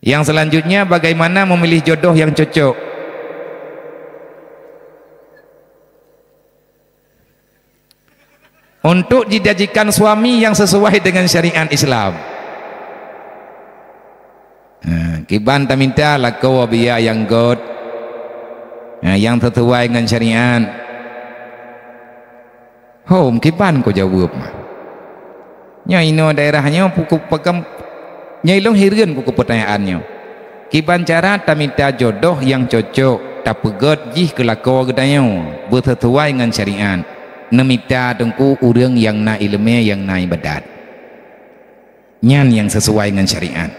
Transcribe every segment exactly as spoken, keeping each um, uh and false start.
Yang selanjutnya, bagaimana memilih jodoh yang cocok untuk dijadikan suami yang sesuai dengan syariat Islam. Ha, kiban tamita lakoe biya nyang göt, ha, nyang sesuai ngon syariat. Hom, kiban kujaweueb mah. Nyoe inoe daerah nyoe pukuk pakam, nyoe ilong hireuen pukuk peutanyaan nyoe. Kiban cara tamita jodoh nyang cocok, tapeugöt jih keu lakoe geutanyoe, beuseusuai ngon syariat. Neumita teungku ureuëng nyang na iéleumé, nyang na iébadat. Nyan nyang sesuai ngon syariat.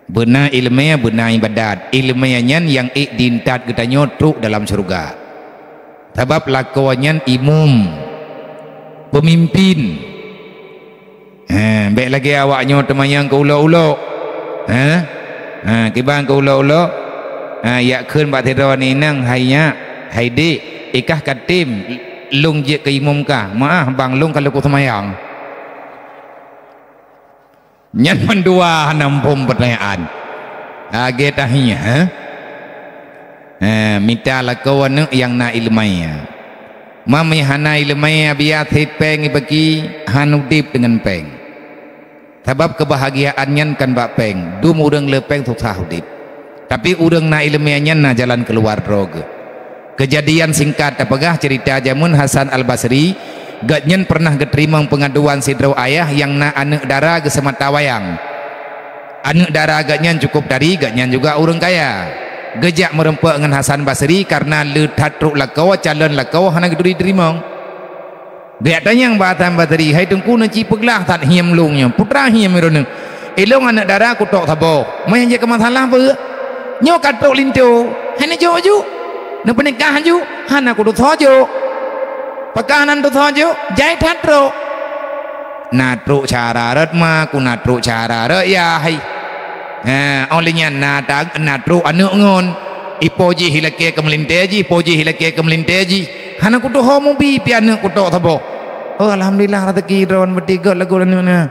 Beuna iéleumé, beuna iébadat. Iéleumé nyan nyang ék diintat geutanyoe trok dalam syeuruga. Sabab lakoe nyan imum, peumimpin. Ha, bék lagée awak nyoe teumanyong keu ulok-ulok. Ha? Ha, kiban keu ulok-ulok. Ha, yak kheun bak sidroe inong, "Hai nyak, hai dék, ikah ka tem lôn jeuet keu imum kah?" "Meuáh bang, lôn ka lheueh kuseumayang." Nyan mandua hana muphom peutanyaan. Lagée tahieng, ha? Ha, mita lakoe aneuëk nyang na iéleumé. Meunyo hana iéleumé, biasa péng ibagi, hana udeb deungon péng. Sabab keubahagiaan nyan kon bak péng, dum ureuëng le péng susah udeb. Tapi ureuëng na iéleumé nyan na jalan keuluwa droe geuh. Keujadian singkat tapeugah ceurita jameun Hasan Al-Basri, gobnyan peureunah geuteurimong peungaduan sidroe ayah nyang na aneuëk dara geuh seumata wayang. Aneuëk dara gobnyan cukup tari, gobnyan juga ureuëng kaya. Geujak meurumpok ngon Hasan Basri kareuna le that trok lakoe, calon lakoe hana geuturi teurimong. Geujak tanyong bak Hasan Basri, "Hai Teungku, neuci peuglah that hiem lôn nyoe, peue teuma hiem droeneueh?" "Ilong aneuëk dara kutok saboh." "Meunyo jeuet keu masalah peue?" "Nyoe ka trok linto, hai neujok ju. Neupeunikah ju, hana kutusoe jok." "Pakon hana tusoe jok?" "Jai that trok." "Na trok syara rot ma, ku na trok syara rot yah hai." Ha, óh lheueh nyan na ta-, na trok aneuëk ngon. Ipo jih ilakée keu meulintée jih, ipo jih ilakée keu meulintée jih. Hana kutuho mubi pih aneuëk kutok saboh. Oh, alhamdulillah, raseuki droe beutigok lagu aneuëk na.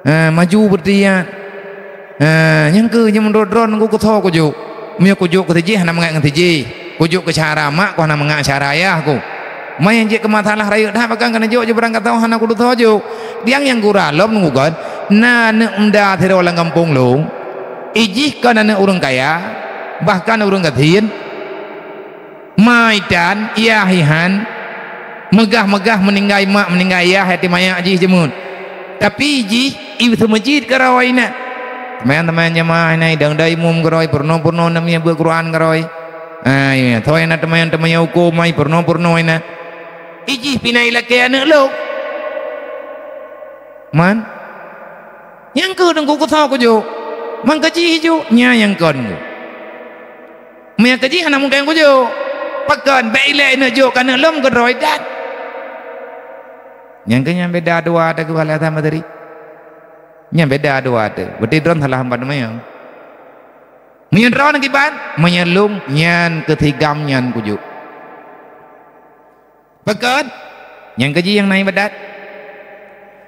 Ha, maju beutiat. Ha, nyang keu nyang meunurot droe nunggu kusoe kujok. Meunyoe kujok keu sijih hana mangat ngon sijih. Kujok keu syara mak ku hana mangat syara ayah ku. Meunyo jeuet keu masalah rayeuk that, pakon ka neujok ju barang kata hana kutusoe jok. Diang nyang gura lom nunggu kon. Na aneuëk muda sidroe lam gampông lôn. Ijih kon aneuëk ureuëng kaya, bahkan ureuëng gasien. Ma itan, yah ihan, meugah-meugah meuninggai mak, meuninggai yah, yatim manyak jih jeumeun. Tapi jih, i seumeujid keudroe inan. Teumanyong-teumanyong jamaah inan, idong dai imum keudroe, peurunoe-peurunoe nam nyang beuet Quran keudroe. Ah, iya, soe na teumanyong-teumanyong huköm mai peurunoe-peurunoe inan. Ijih pih na ilakée aneuëk lôn. Man? Nyang keu teungku kusoe kujok. Man keu jih jok, nya nyang kon. Meunyo keu jih hana mungken kujok. Pakon, bék ilée neujok keu aneuëk lôn keudroe that. Nyang keu nyan beda dua teuh geubalée sama tadi. Nyan beda dua teuh. Berarti droe salah empat teumanyong. Meunyo droe kiban, meunyo lôn nyan keu sigam nyan kujok. Pakon? Nyang keu jih nyang na iébadat.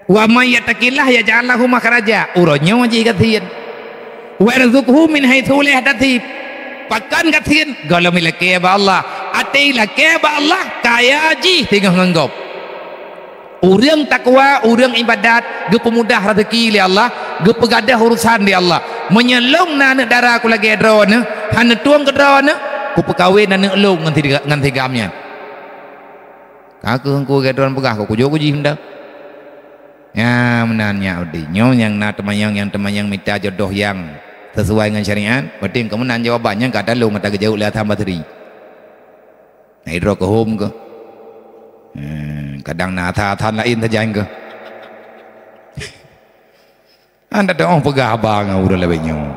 "Wa may yattaqillaha yaj'al lahu makhraja." Uroe nyoe jih gasien. "Wa yarzuqhu min haitsu la yahtasib." Pakon gasien? Gohlom ilakée bak Allah. Até ilakée bak Allah, kaya jih singoh ngon gob. Ureuëng takwa, ureuëng iébadat, geupeumudah raseuki lé Allah, geupeugadoh urusan lé Allah. Meunyo lôn na aneuëk dara ku lagée droeneueh, hana tueng keu droeneueh, kupeukawen aneuëk lôn ngon si-, ngon sigam nyan. Ka kheueh teungku lagée droeneueh peugah, kujok keu jih meunan. Nya meunan nyak udi. Nyoe nyang na teumanyong, nyang teumanyong mita jodoh nyang sesuai ngon syariat, berarti keu meunan jawaban nyang ka talôn gata geujaweueb lé Hasan Basri. Na idroe keu hom keuh. Eh, kadang na asa-asa laén sajan keuh. Anda teuh peugah haba ngon ureuëng lagée nyoe.